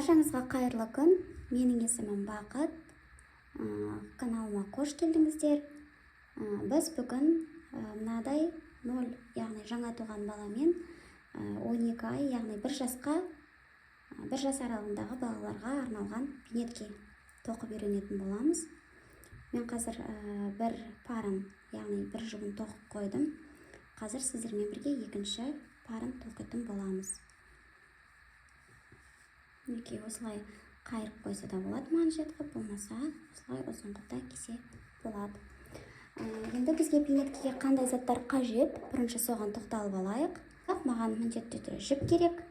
Баршаңызға қайырлы күн. Менің есімім Бақыт. Каналыма қош келдіңіздер. Біз бүгін мынадай 0, яғни жаңа туған баламен 12 ай, яғни 1 жасқа, 1 жас аралығындағы балаларға арналған пинетке тоқып үйренетін боламыз. Мен қазір бір парын, яғни бір жұбын тоқып қойдым. Қазір сіздермен бірге екінші парын тоқитын боламыз. Мінекей, осылай қайырып қойса да болады манжет қылып, болмаса осылай ұзын қылып та кисе болады. Енді бізге пинеткеге қандай заттар қажет? Бірінші соған тоқталып алайық. Маған міндетті түрде жіп керек.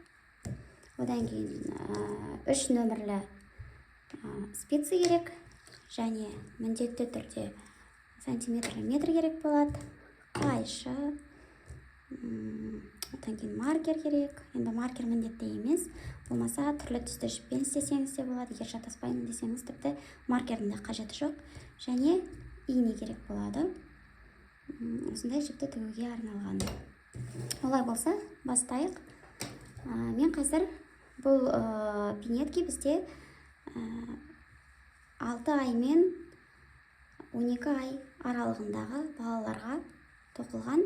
Одан кейін 3 нөмірлі спицы керек және міндетті түрде сантиметр метр керек болады. Қайшы, одан кейін маркер керек. Енді маркер міндетті емес, болмаса түрлі түсті жіппен істесеңіз де болады. Егер шатаспаймын десеңіз, тіпті маркердің де қажеті жоқ. Және ине керек болады. Осындай жіпті тігуге арналған. Олай болса, бастайық. Мен қазір бұл пинетке бізде 6 ай мен 12 ай аралығындағы балаларға тоқылған.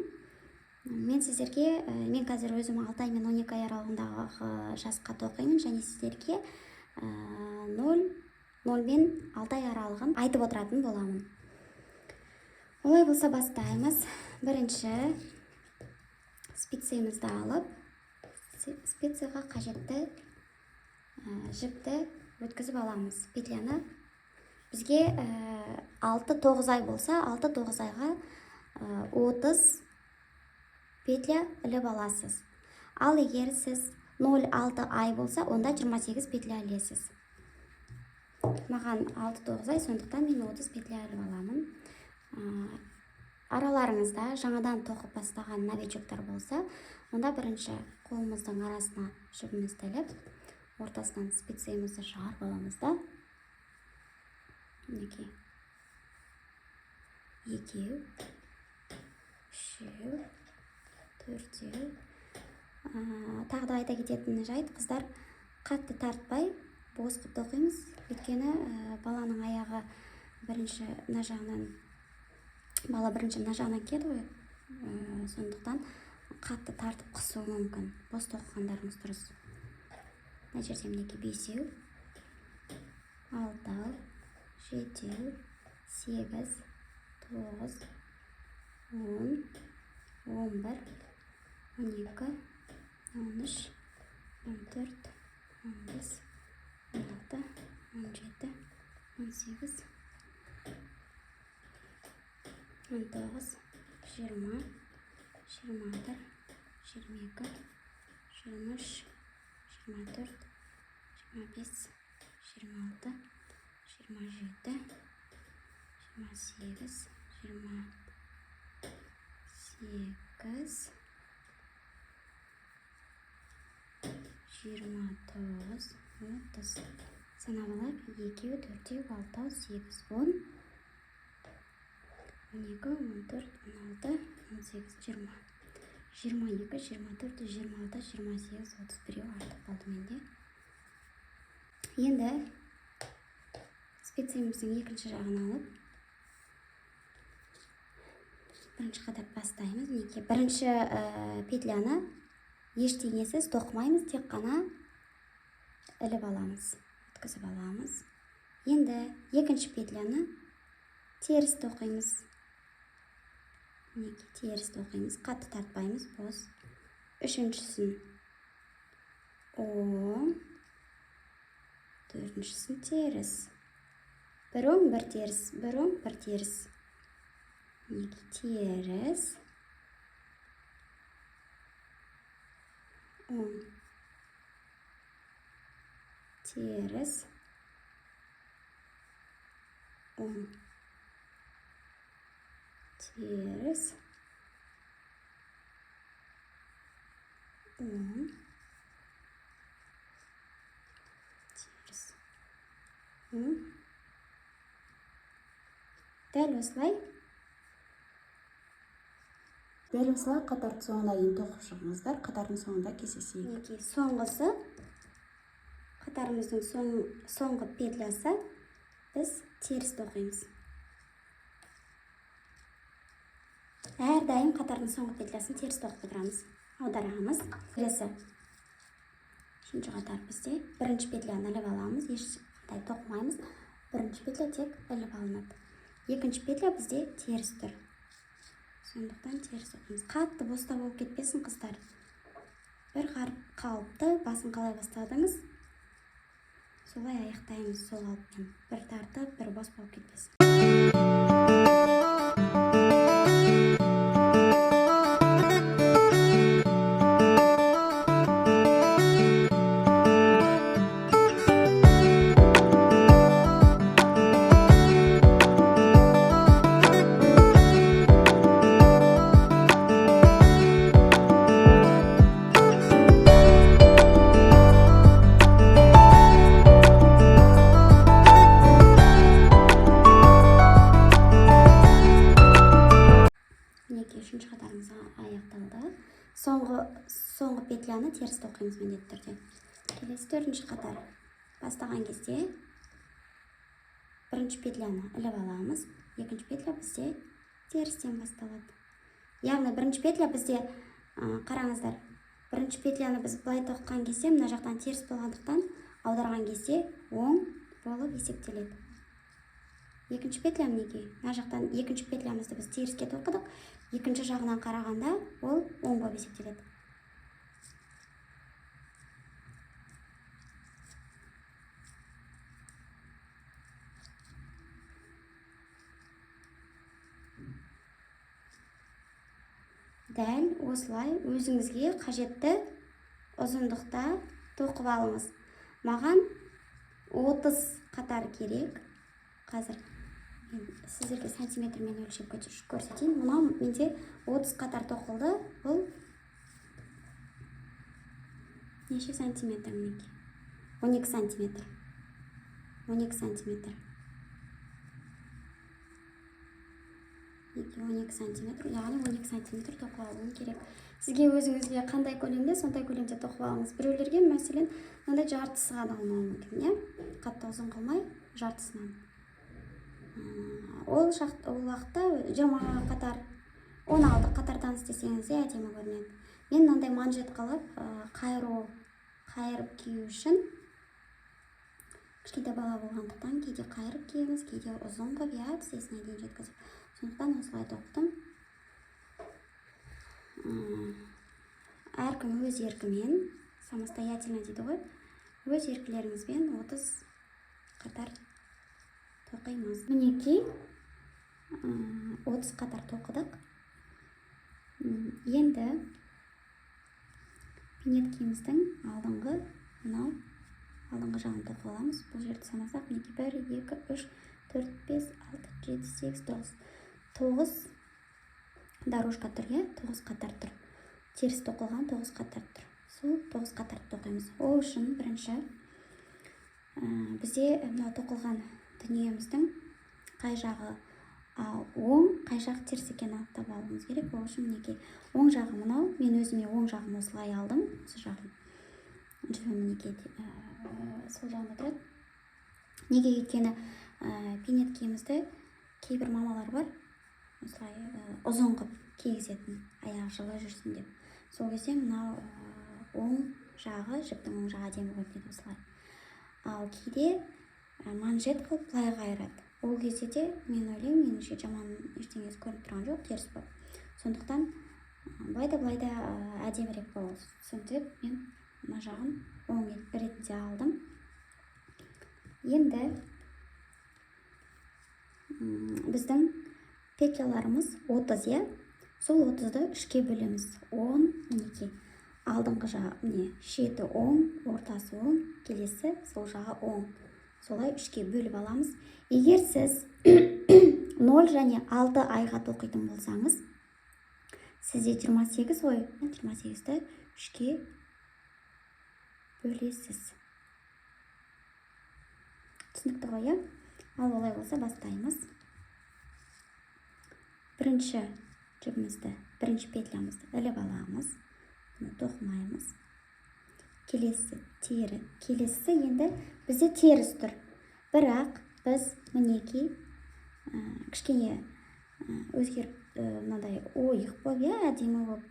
Мен сіздерге, мен қазір өзім 6 ай мен 12 ай аралығындағы жасқа тоқимын және сіздерге 0 мен 6 ай аралығын айтып отыратын боламын. Олай болса бастаймыз. Бірінші спицемізді алып, спицаға қажетті жіпті өткізіп аламыз. Петляны бізге 6-9 ай болса, 6-9 айға 30 петля іліп аласыз. Ал егер сіз 0-6 ай болса, онда 28 петля ілесіз. Маған 6-9 ай, сондықтан мен 30 петля іліп аламын. Араларыңызда жаңадан тоқып бастаған новичоктар болса, онда бірінші қолымыздың арасына жібімізді іліп, ортасынан спицемізді шығарып аламыз да, мінекей, екеу, үшеу, төртеу. Тағы да айта кететін жайт, қыздар, қатты тартпай бос қылып тоқимыз, өйткені баланың аяғы бірінші мына жағынан, бала бірінші мына жағынан киеді ғой, сондықтан қатты тартып қысуы мүмкін. Бос тоқығандарыңыз дұрыс. Мына жерде, мінекей, бесеу, алтау, жетеу, сегіз, тоғыз, 10, 11, 12, 13, 14, 15, 16, 17, 18, 19, 20, 21, 22, 23, 24, 25, 26, 27, 28, 28, 29, 30. Санап алайық: екеу, төртеу, алтау, сегіз, 10, 12, 14, 16, 18, 20, 22, 24, 26, 28, 31-еу артық қалды менде. Енді спицеміздің екінші жағын алып, бірінші қатар бастаймыз. Мінекей, бірінші петляны ештеңесіз тоқымаймыз, тек қана іліп аламыз, өткізіп аламыз. Енді екінші петляны теріс тоқимыз. Мінекей, теріс тоқимыз, қатты тартпаймыз, бос. Үшіншісін оң, төртіншісін теріс. Бір оң, бір теріс, бір оң, бір теріс. Мінекей, теріс, оң, теріс, оң, теріс, оң, теріс, оң. Дәл осылай. Дәл осылай қатардың соңына дейін тоқып шығыңыздар. Қатардың соңында кездесейік. Мінекей, соңғысы. Қатарымыздың соңғы петлясы біз теріс тоқимыз. Әрдайым қатардың соңғы петлясын теріс тоқып отырамыз. Аударамыз. Келесі үшінші қатар бізде бірінші петляны іліп аламыз, ешқандай тоқымаймыз. Бірінші петля тек іліп алынады. Екінші петля бізде теріс тұр. Сондықтан теріс тоқимыз. Қатты боста болып кетпесін, қыздар. Бір қалыпты басын қалай бастадыңыз, солай аяқтаймыз сол қалыппен. Бір тартып, бір бос болып кетпесін. Үшінші қатарымыз аяқталды. Соңғы петляны теріс тоқимыз міндетті түрде. Келесі төртінші қатар. Бастаған кезде бірінші петляны іліп аламыз. Екінші петля бізде терістен басталады. Яғни бірінші петля бізде, қараңыздар, бірінші петляны біз былай тоқыған кезде мына жақтан теріс болғандықтан аударған кезде оң болып есептеледі. Екінші петля мінекей, мына жақтан екінші петлямызды біз теріске тоқыдық, екінші жағынан қарағанда ол оң болып есептеледі. Дәл осылай өзіңізге қажетті ұзындықта тоқып алыңыз. Маған 30 қатар керек. Қазір мен сіздерге сантиметрмен өлшеп көрсетейін. Мынау менде 30 қатар тоқылды. Бұл неше сантиметр мінекей? 12 сантиметр. 12 сантиметр. Мінекей 12 сантиметр, яғни 12 сантиметр тоқып алуым керек. Сізге өзіңізге қандай көлемде, сондай көлемде тоқып алыңыз. Біреулерге, мәселен, мынандай жартысы ғана ұнауы мүмкін, иә? Қатты ұзын қылмай, жартысынан. Ол уақытта 20 қатар, 16 қатардан істесеңіз де әдемі көрінеді. Мен мынандай манжет қылып, қайырып кию үшін, кішкентай бала болғандықтан кейде қайырып киеміз, кейде ұзын қылып, иә, тізесіне дейін жеткізіп. Сондықтан осылай тоқыдым. Әркім өз еркімен, самостоятельно дейді ғой, өз еркілеріңізбен 30 қатар тоқимыз. Мінекей, 30 қатар тоқыдық. Енді пинеткеміздің алдыңғы, мынау алдыңғы жағын тоқып аламыз. Бұл жерді санасақ, мінекей 1, 2, 3, 4, 5, 6, 7, 8, 9. 9 дорожка тұр, иә? 9 қатар тұр. Теріс тоқылған 9 қатар тұр. Сол 9 қатарды тоқимыз. Ол үшін бірінші, бізде мынау тоқылған дүниеміздің қай жағы, оң, қай жағы теріс екенін анықтап алуымыз керек. Ол үшін мінекей оң жағы мынау, мен өзіме оң жағын осылай алдым, осы жағын. Жібім мінекей, сол жағында тұрады. Неге өйткені, пинеткемізді кейбір мамалар бар, осылай, ұзын қылып кигізетін, аяғы жылы жүрсін деп. Сол кезде мынау, оң жағы, жіптің оң жағы әдемі көрінеді осылай. Ал кейде, манжет қылып былай қайырады. Ол кезде де мен ойлаймын, меніңше жаман ештеңесі көрініп тұрған жоқ, теріс болып. Сондықтан, былай да, былай да, әдемірек болсын деп мен мына жағын оң ретінде алдым. Енді, біздің петляларымыз 30, иә? Сол 30-ды үшке бөлеміз. 10, мінекей. Алдыңғы жағы, міне, шеті оң, ортасы оң, келесі сол жағы оң. Солай үшке бөліп аламыз. Егер сіз 0 және 6 айға тоқитын болсаңыз, сізде 28 ғой, 28-ді үшке бөлесіз. Түсінікті ғой, иә? Ал олай болса бастаймыз. Бірінші жібімізді, бірінші петлямызды іліп аламыз. Бұны тоқымаймыз. Келесі тері, келесісі енді бізде теріс тұр. Бірақ біз мінекей кішкене өзгеріп, мынадай ойық болып, иә, әдемі болып,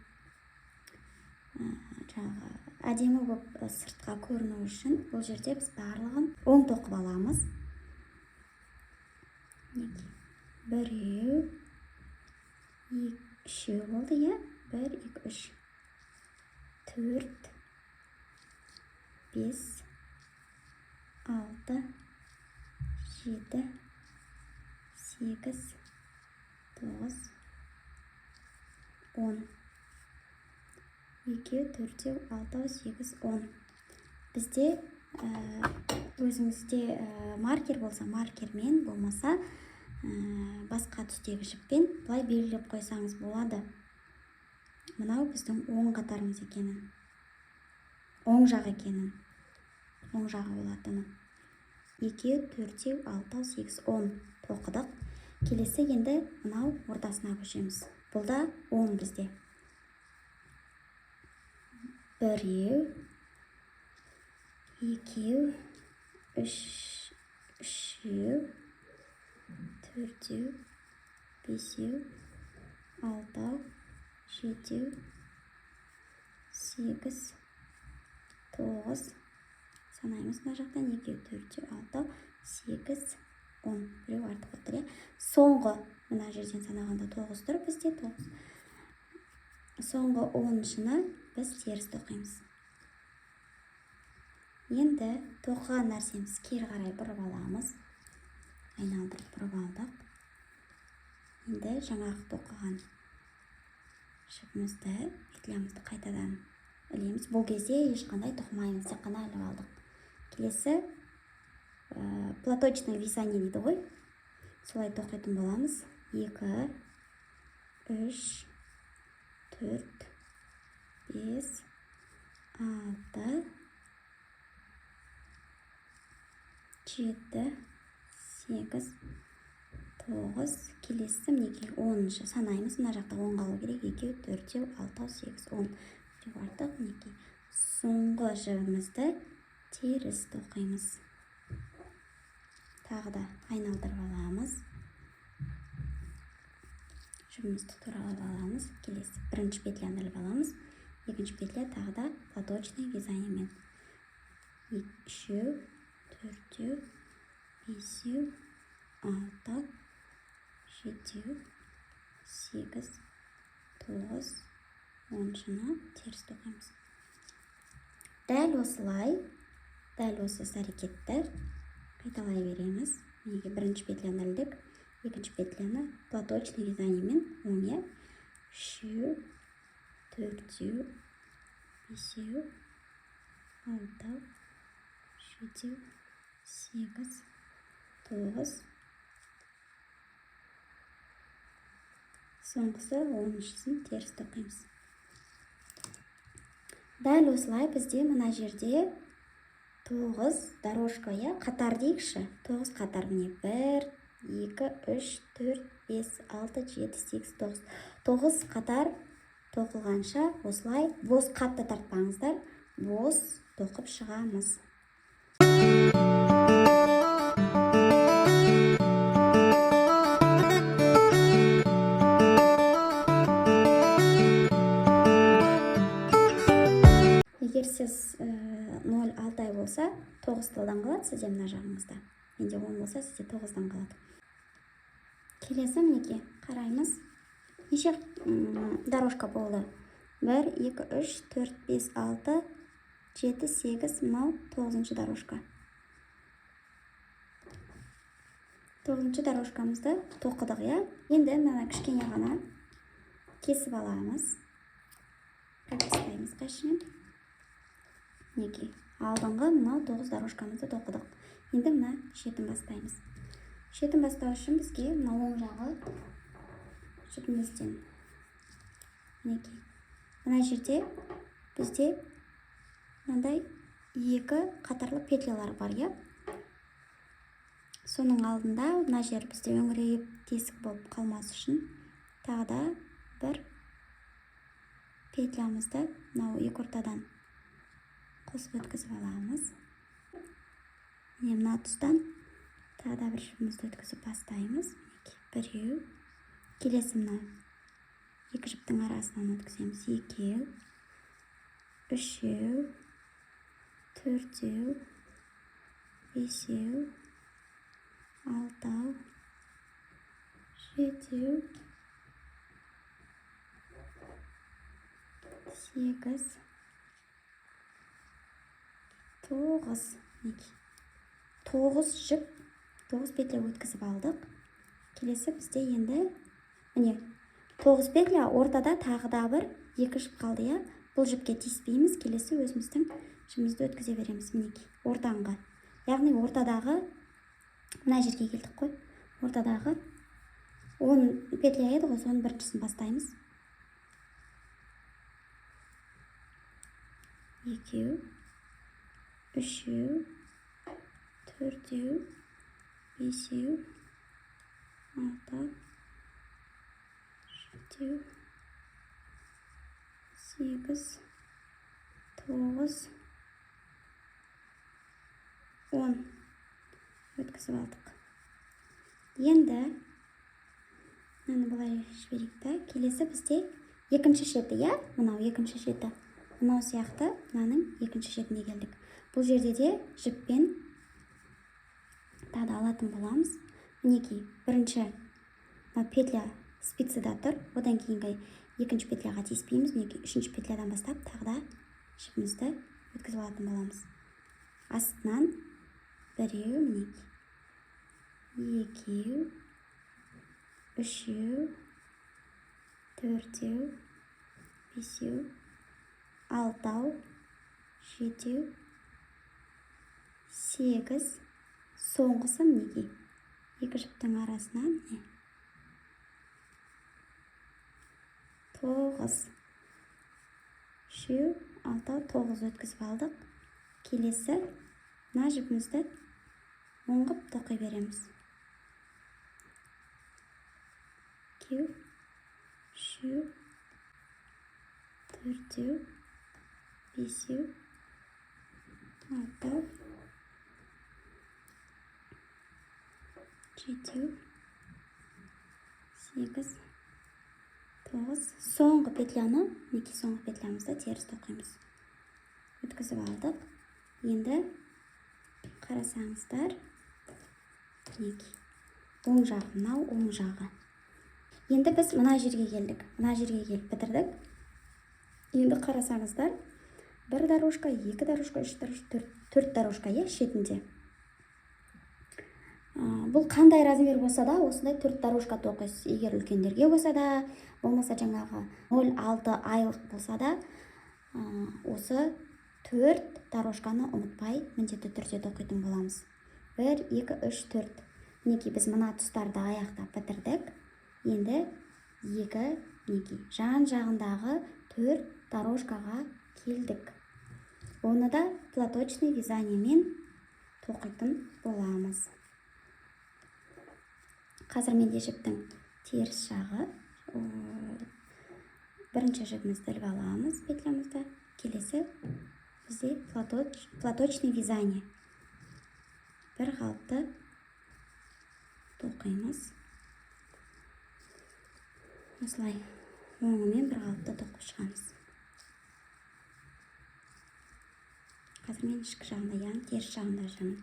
жаңағы әдемі болып сыртқа көріну үшін бұл жерде біз барлығын оң тоқып аламыз. Мінекей біреу, екі, үшеу болды, иә, 1, 2, 3, 4, 5, 6, 7, 8, 9, 10. 2, 4, 6, 8, 10. Бізде өзіңізде маркер болса маркермен, болмаса басқа түстегі жіппен былай белгілеп қойсаңыз болады. Мынау біздің оң қатарымыз екенін, оң жақ екенін, оң жағы болатынын. 2, 4, 6, 8, 10 тоқыдық. Келесі енді мынау ортасына көшеміз. Бұл да 10 бізде. 1, 2, 3, 3, 4, 5, 6, 7, 8, 9. Санаймыз мына жақтан. 2, 4, 6, 8, 10. Біреу артық отыр, иә. Соңғы мына жерден санағанда 9 тұр бізде, 9. Соңғы 10-шыны біз теріс тоқимыз. Енді тоқыған нәрсеміз кері қарай бұрып аламыз. Айналдырып бұрып алдық. Енді жаңағы тоқыған жіпімізді, петлямызды қайтадан ілеміз. Бұл кезде ешқандай тоқымаймыз, тек қана іліп алдық. Келесі платочное вязание дейді ғой. Солай тоқитын боламыз. 2, 3, 4, 5, 6, 7, 8, 9. Келесі мінекей 10-шы санаймыз. Мына жақта 10 қалу керек. 2, 4, 6, 8, 10. Біреу артық. Мінекей соңғы жібімізді теріс тоқимыз. Тағы да айналдырып аламыз. Жібімізді туралап аламыз. Келесі бірінші петляны іліп аламыз. Екінші петля тағы да платочный вязаниемен. 3, 4, 5, 6, 7, 8, 9, 10-шыны теріс тоқимыз. Дәл осылай, дәл осы іс әрекетті қайталай береміз. Мінекей бірінші петляны ілдік, екінші петляны платочный вязаниемен оң, иә. 3, 4, 5, 6, 7, 8, 9. Соңғысы 10-шысын теріс тоқимыз. Дәл осылай бізде мына жерде 9 дорожка, иә, қатар дейікші. 9 қатар міне 1, 2, 3, 4, 5, 6, 7, 8, 9. 9 қатар тоқылғанша осылай бос қатты тартпаңыздар, бос тоқып шығамыз. Егер сіз 0,6 ай болса, 9 тылдан қалады сізде мына жағыңызда. Менде 10 болса, сізде 9-дан қалады. Келесі мінекей қараймыз. Неше дорожка болды? 1, 2, 3, 4, 5, 6, 7, 8, мынау 9-шы дорожка. 9-шы дорожкамызды тоқыдық, иә? Енді мына кішкене ғана кесіп аламыз. Қайшымен. Мінекей алдыңғы мынау 9 дорожкамызды тоқыдық. Енді мына шетін бастаймыз. Шетін бастау үшін бізге мына оң жағы жіпімізден мінекей мына жерде бізде мынандай 2 қатарлы петлялар бар, иә? Соның алдында мына жер бізде өңірейіп тесік болып қалмас үшін тағы да бір петлямызды мынау екі ортадан Қосып өткізіп аламыз. Міне, мына тұстан тағы да бір жібімізді өткізіп бастаймыз. Мінекей, біреу. Келесі мына екі жіптің арасынан өткіземіз. Екеу, үшеу, төртеу, бесеу, алтау, жетеу, сегіз, тоғыз. Мінекей, 9 жіп, 9 петля өткізіп алдық. Келесі бізде енді міне 9 петля, ортада тағы да бір 2 жіп қалды, иә. Бұл жіпке тиіспейміз, келесі өзіміздің жібімізді өткізе береміз. Мінекей, ортаңғы, яғни ортадағы мына жерге келдік қой. Ортадағы 10 петля еді ғой, соның біріншісін бастаймыз. Екеу, үшеу, төртеу, бесеу, алтау, жетеу, сегіз, тоғыз, 10 өткізіп алдық. Енді мынаны былай жіберейік та, келесі бізде екінші шеті, иә, мынау екінші шеті. Мынау сияқты мынаның екінші шетіне келдік. Бұл жерде де жіппен тағы да алатын боламыз. Мінекей, бірінші мына петля спицада тұр, одан кейінгі екінші петляға тиіспейміз. Мінекей, үшінші петлядан бастап тағы да жіпімізді өткізіп алатын боламыз. Астынан біреу, мінекей, екеу, үшеу, төртеу, бесеу, алтау, жетеу, сегіз, соңғысы мінекей екі жіптің арасынан міне 9, үшеу, алтау, тоғыз өткізіп алдық. Келесі мына жіпімізді оң қып тоқи береміз. Екеу, үшеу, төртеу, бесеу, алтау, жетеу, сегіз, тоғыз. Соңғы петляны, мінекей, соңғы петлямызды теріс тоқимыз. Өткізіп алдық. Енді қарасаңыздар, мінекей, оң жағы, мынау оң жағы. Енді біз мына жерге келдік. Мына жерге келіп бітірдік. Енді қарасаңыздар, бір дорожка, екі дорожка, үш дорожка, төрт дорожка, иә, шетінде. Бұл қандай размер болса да, осындай 4 дорожка тоқисыз. Егер үлкендерге болса да, болмаса жаңағы 0,6 айлық болса да, осы 4 дорожканы ұмытпай міндетті түрде тоқитын боламыз. 1, 2, 3, 4. Мінекей, біз мына тұстарды аяқтап бітірдік. Енді 2, мінекей, жан жағындағы 4 дорожкаға келдік. Оны да платочный вязаниемен тоқитын боламыз. Қазір менде жіптің теріс жағы. Бірінші жібімізді іліп аламыз петлямызды. Келесі бізде платочный вязание. Бір қалыпты тоқимыз. Осылай оңымен бір қалыпты тоқып шығамыз. Қазір мен ішкі жағында, яғни теріс жағында жүрмін.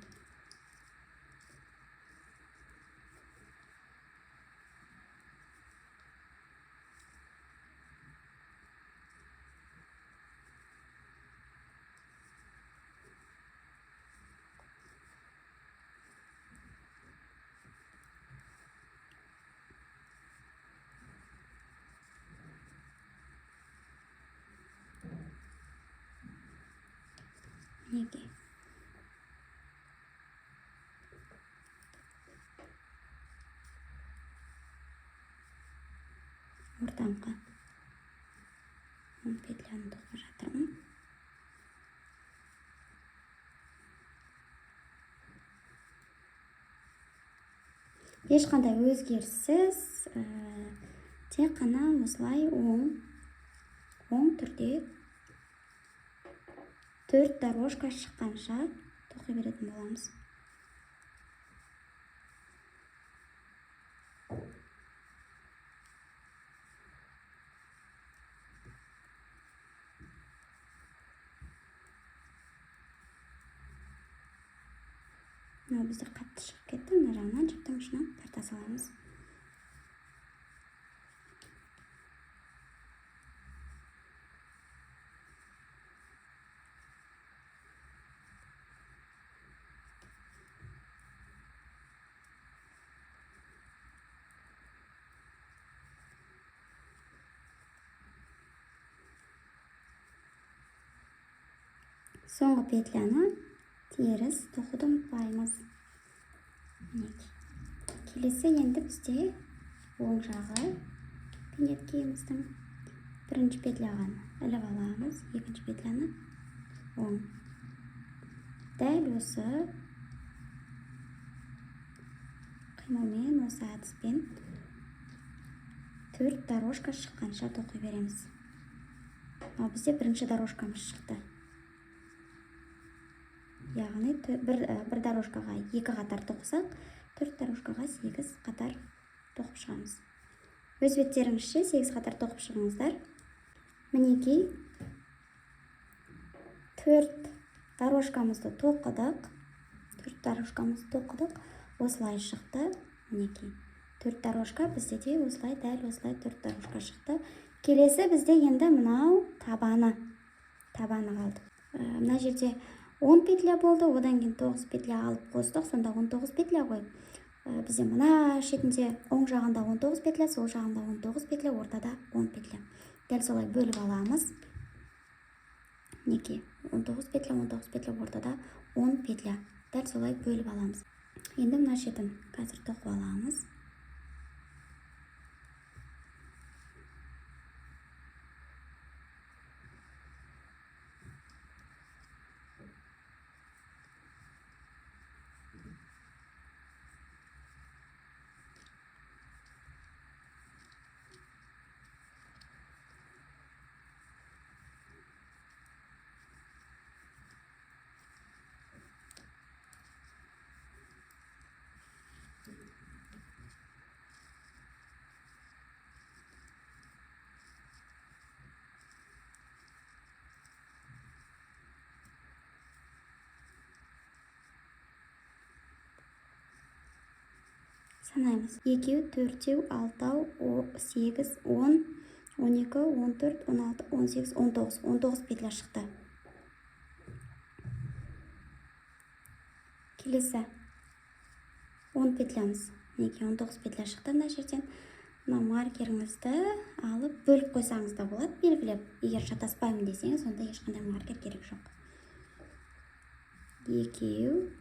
Мінекей. Ортаңғы петляны тоқып жатырмын. Ешқандай өзгеріссіз, тек қана осылай оң түрде 4 дорожка шыққанша тоқи беретін боламыз. Мынау бізде қатты шығып кетті, мына жағынан жіптің ұшынан тарта саламыз. Соңғы петляны теріс тоқуды ұмытпаймыз. Мінекей. Келесі енді бізде оң жағы пинеткеміздің. Бірінші петляға іліп аламыз, екінші петляны оң. Дәл осы қимылмен, осы әдіспен 4 дорожка шыққанша тоқи береміз. Ал бізде бірінші дорожкамыз шықты. Яғни бір дорожкаға 2 қатар тоқысақ, 4 дорожкаға 8 қатар тоқып шығамыз. Өз беттеріңізше 8 қатар тоқып шығыңыздар. Мінекей 4 дорожкамызды тоқыдық. 4 дорожкамызды тоқыдық. Осылай шықты. Мінекей 4 дорожка бізде де осылай, дәл осылай 4 дорожка шықты. Келесі бізде енді мынау табаны қалды. Мына жерде 10 петля болды, одан кейін 9 петля алып қостық, сонда 19 петля ғой. Бізде мына шетінде оң жағында 19 петля, сол жағында 19 петля, ортада 10 петля. Дәл солай бөліп аламыз. Мінекей 19 петля, 19 петля, ортада 10 петля. Дәл солай бөліп аламыз. Енді мына шетін қазір тоқып аламыз. Санаймыз. Екеу, төртеу, алтау, 8, 10, 12, 14, 16, 18, 19. 19 петля шықты. Келесі 10 петлямыз. Мінекей 19 петля шықты мына жерден. Мына маркеріңізді алып бөліп қойсаңыз да болады, белгілеп. Егер шатаспаймын десеңіз, онда ешқандай маркер керек жоқ. Екеу,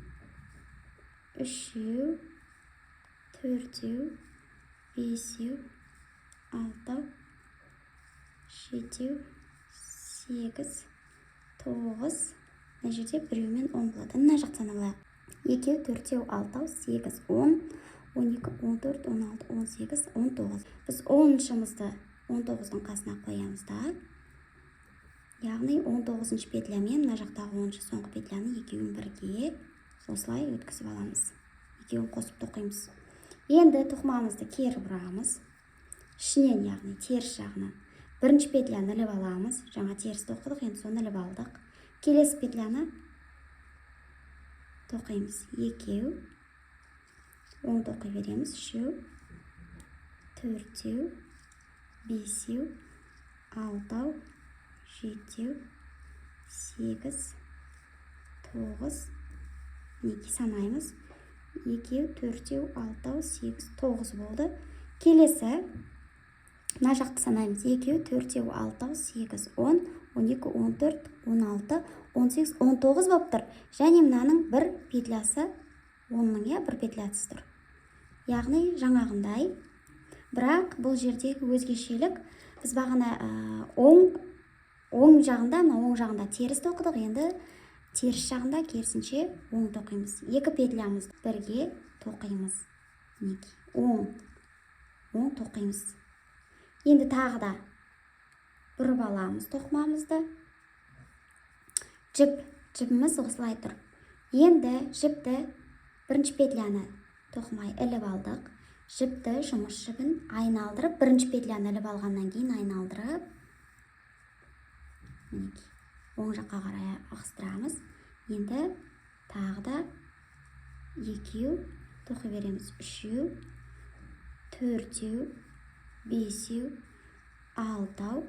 үшеу, төртеу, бесеу, алтау, жетеу, 8, 9. Мына жерде біреумен 10 болады. Мына жақта санап алайық. Екеу, төртеу, алтау, 8, 10, 12, 14, 16, 18, 19. Біз оныншымызды 19-дың қасына қоямыз да. Яғни 19-шы петлямен мына жақтағы 10-шы соңғы петляны екеуін бірге осылай өткізіп аламыз. Екеуін қосып тоқимыз. Енді тоқымамызды кері бұрамыз. Ішінен, яғни теріс жағынан. Бірінші петляны іліп аламыз. Жаңа теріс тоқыдық, енді соны іліп алдық. Келесі петляны тоқимыз. Екеу, оң тоқи береміз. Үшеу, төртеу, бесеу, алтау, жетеу, 8, 9. Мінекей санаймыз. Екеу, төртеу, алтау, 8, 9 болды. Келесі мына жақты санаймыз. Екеу, төртеу, алтау, 8, 10, 12, 14, 16, 18, 19 болып тұр. Және мынаның бір петлясы 10-ның, иә, бір петлясы тұр. Яғни жаңағындай. Бірақ бұл жердегі өзгешелік, біз бағана оң жағында, мына оң жағында теріс тоқыдық, енді теріс жағында керісінше оң тоқимыз. Екі петлямызды бірге тоқимыз. Мінекей, оң тоқимыз. Енді тағы да бұрып аламыз тоқымамызды. Жібіміз осылай тұр. Енді жіпті бірінші петляны тоқымай іліп алдық. Жіпті жұмыс жібін айналдырып, бірінші петляны іліп алғаннан кейін айналдырып, мінекей, оң жаққа қарай ығыстырамыз. Енді тағы да екеу тоқи береміз. Үшеу, төртеу, бесеу, алтау,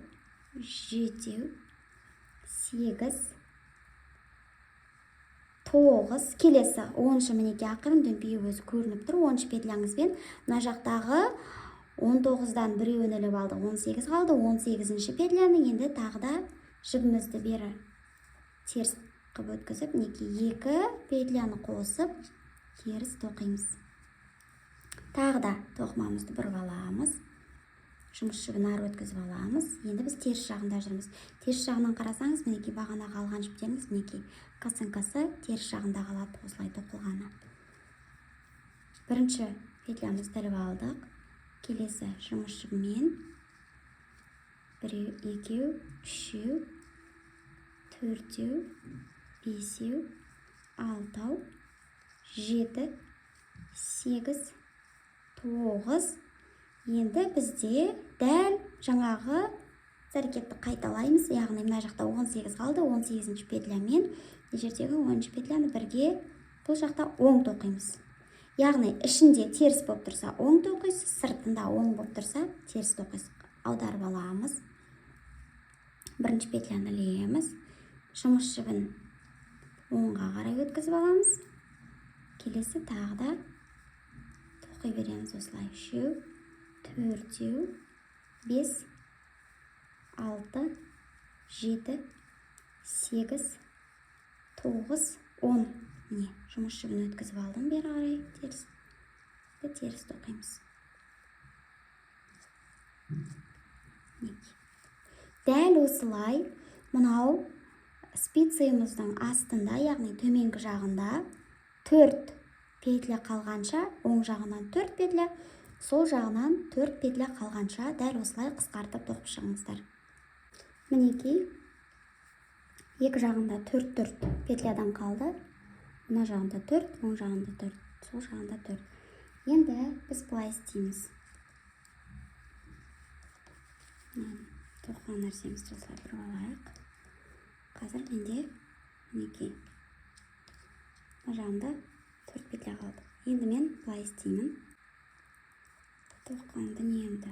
жетеу, сегіз, тоғыз. Келесі 10-шы, мінекей, ақырын дөңпиіп өзі көрініп тұр. 10-шы петляңызбен мына жақтағы 19-дан біреуін іліп алдық, 18 қалды. 18-ші петляны енді тағы да жібімізді бері теріс қылып өткізіп, мінекей, екі петляны қосып теріс тоқимыз. Тағы да тоқымамызды бұрып аламыз, жұмыс жібін ары өткізіп аламыз. Енді біз теріс жағында жүрміз. Теріс жағынан қарасаңыз, мінекей, бағанағы алған жіптеріңіз, мінекей, косынкасы теріс жағында қалады, осылай тоқылғаны. Бірінші петлямызды іліп алдық. Келесі жұмыс жібімен біреу, екеу, үшеу, төртеу, бесеу, алтау, жеті, сегіз, тоғыз. Енді бізде дәл жаңағы әрекетті қайталаймыз, яғни мына жақта 18 қалды, 18-ші петлямен мына жердегі 10-шы петляны бірге бұл жақта оң тоқимыз. Яғни ішінде теріс болып тұрса оң тоқисыз, сыртында оң болып тұрса теріс тоқисыз. Аударып аламыз. Бірінші петляны ілеміз. Жұмыс жібін оңға қарай өткізіп аламыз. Келесі тағы да тоқи береміз осылай. Үшеу, төртеу, бес, алты, жеті, сегіз, тоғыз, он. Міне, жұмыс жібін өткізіп алдым бері қарай теріс. Теріс тоқимыз. Мінекей. Дәл осылай мынау спицымыздың астында, яғни төменгі жағында 4 петля қалғанша, оң жағынан 4 петля, сол жағынан 4 петля қалғанша дәл осылай қысқартып тоқып шығыңыздар. Мінекей, екі жағында 4-4 петлядан қалды. Мына жағында 4, оң жағында 4, сол жағында 4. Енді біз былай істейміз. Тоқыған нәрсемізді осылай бұрып алайық. Қазір менде мінекей мына жағында 4 петля қалды. Енді мен былай істеймін. Тоқыған дүниемді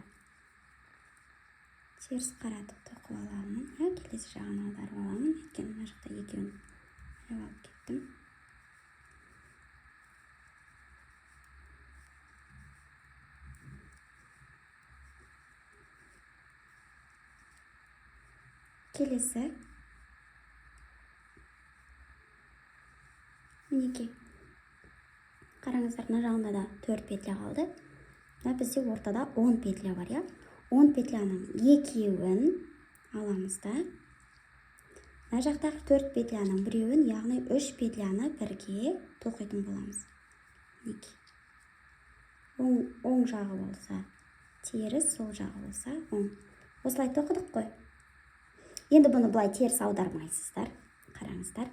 теріс қаратып тоқып аламын. Иә, келесі жағын аударып аламын. Өйткені мына жақта екеуін іліп алып кеттім. Келесі мінекей, қараңыздар, мына жағында да 4 петля қалды. Мына бізде ортада 10 петля бар, иә? 10 петляның екеуін аламыз да, мына жақтағы 4 петляның біреуін, яғни 3 петляны бірге тоқитын боламыз. Мінекей. Оң жағы болса теріс, сол жағы болса оң. Осылай тоқыдық қой. Енді бұны былай теріс аудармайсыздар. Қараңыздар.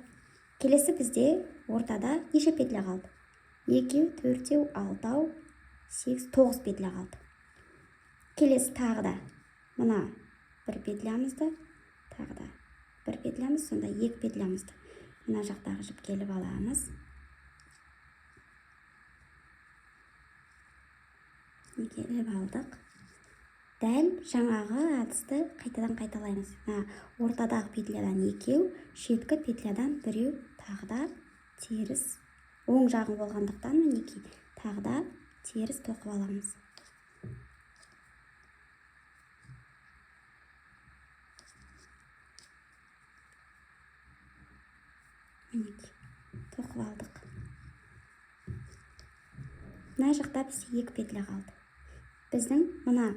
Келесі бізде ортада неше петля қалды? Екеу, төртеу, алтау, сегіз, тоғыз петля қалды. Келесі тағы да мына бір петлямызды, тағы да бір петлямыз, сонда екі петлямызды мына жақтағы жіпке іліп аламыз. Неге іліп алдық? Дәл жаңағы әдісті қайтадан қайталаймыз. Мына ортадағы петлядан екеу, шеткі петлядан біреу, тағы да теріс. Оң жағын болғандықтан мінекей тағы да теріс тоқып аламыз. Мінекей тоқып алдық. Мына жақта бізде екі петля қалды. Біздің мына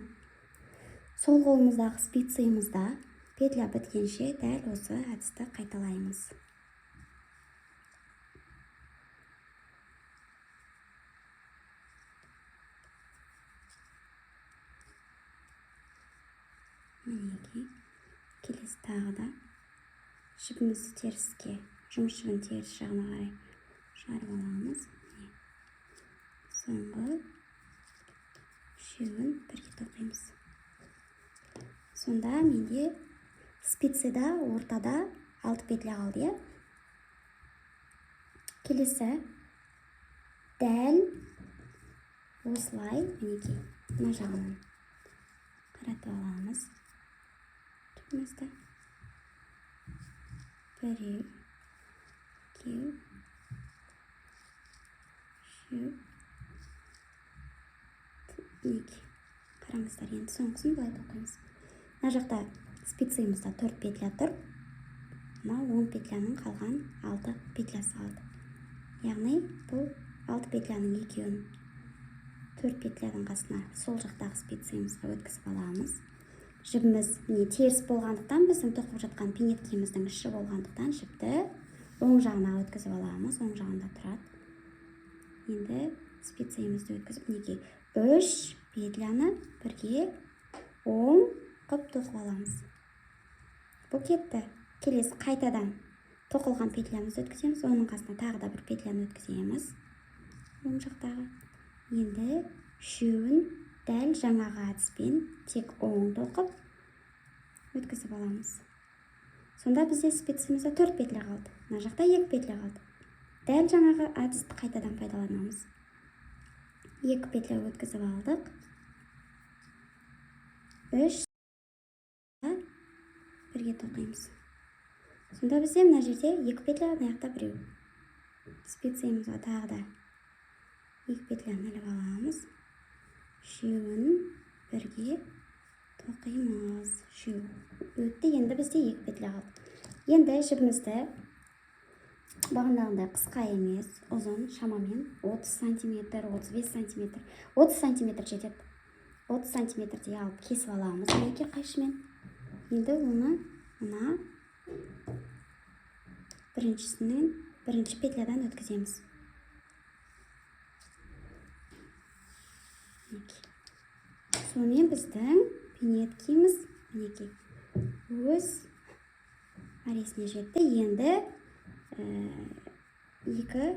сол қолымыздағы спицымызда петля біткенше дәл осы әдісті қайталаймыз. Мінекей, келесі тағы да Жібімізді теріске, жұмыс жібін теріс жағына қарай шығарып аламыз. Міне, соңғы үшеуін бірге тоқимыз. Сонда менде спицада ортада алты петля қалды, иә. Келесі дәл осылай, мінекей, мына жағынан қаратып аламыз жібімізді. Біреу, екеу, үшеу. Мінекей, қараңыздар, енді соңғысын былай тоқимыз. Мына жақта спицамызда төрт петля тұр, мынау 10 петляның қалған алты петлясы қалды. Яғни бұл алты петляның екеуін төрт петляның қасына, сол жақтағы спицамызға өткізіп аламыз. Жібіміз, міне, теріс болғандықтан, біздің тоқып жатқан пинеткеміздің іші болғандықтан, жіпті оң жағына өткізіп аламыз, оң жағында тұрады. Енді спицамызды өткізіп, мінекей, үш петляны бірге оң қып тоқып аламыз. Бұл кетті. Келесі қайтадан тоқылған петлямызды өткіземіз, оның қасына тағы да бір петляны өткіземіз, оң жақтағы. Енді үшеуін дәл жаңағы әдіспен тек оң тоқып өткізіп аламыз. Сонда бізде спицамызда төрт петля қалды, мына жақта екі петля қалды. Дәл жаңағы әдісті қайтадан пайдаланамыз. Екі петля өткізіп алдық, үш бірге тоқимыз. Сонда бізде мына жерде екі петля, мына жақта біреу. Спицамызға тағы да екі петляны іліп аламыз, үшеуін бірге тоқимыз. Үшеу өтті, енді бізде екі петля қалды. Енді жібімізді бағанағындай қысқа емес, ұзын, шамамен 30 сантиметр, 35 сантиметр, 30 сантиметр жетеді. 30 сантиметрдей алып кесіп аламыз, мінекей, қайшымен. Енді оны мына біріншісінен, бірінші петлядан өткіземіз. Мінекей, сонымен біздің пинеткеміз, мінекей, өз мәресіне жетті. Енді екі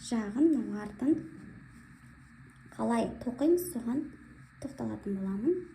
жағын, мынау артын қалай тоқимыз, соған тоқталатын боламын.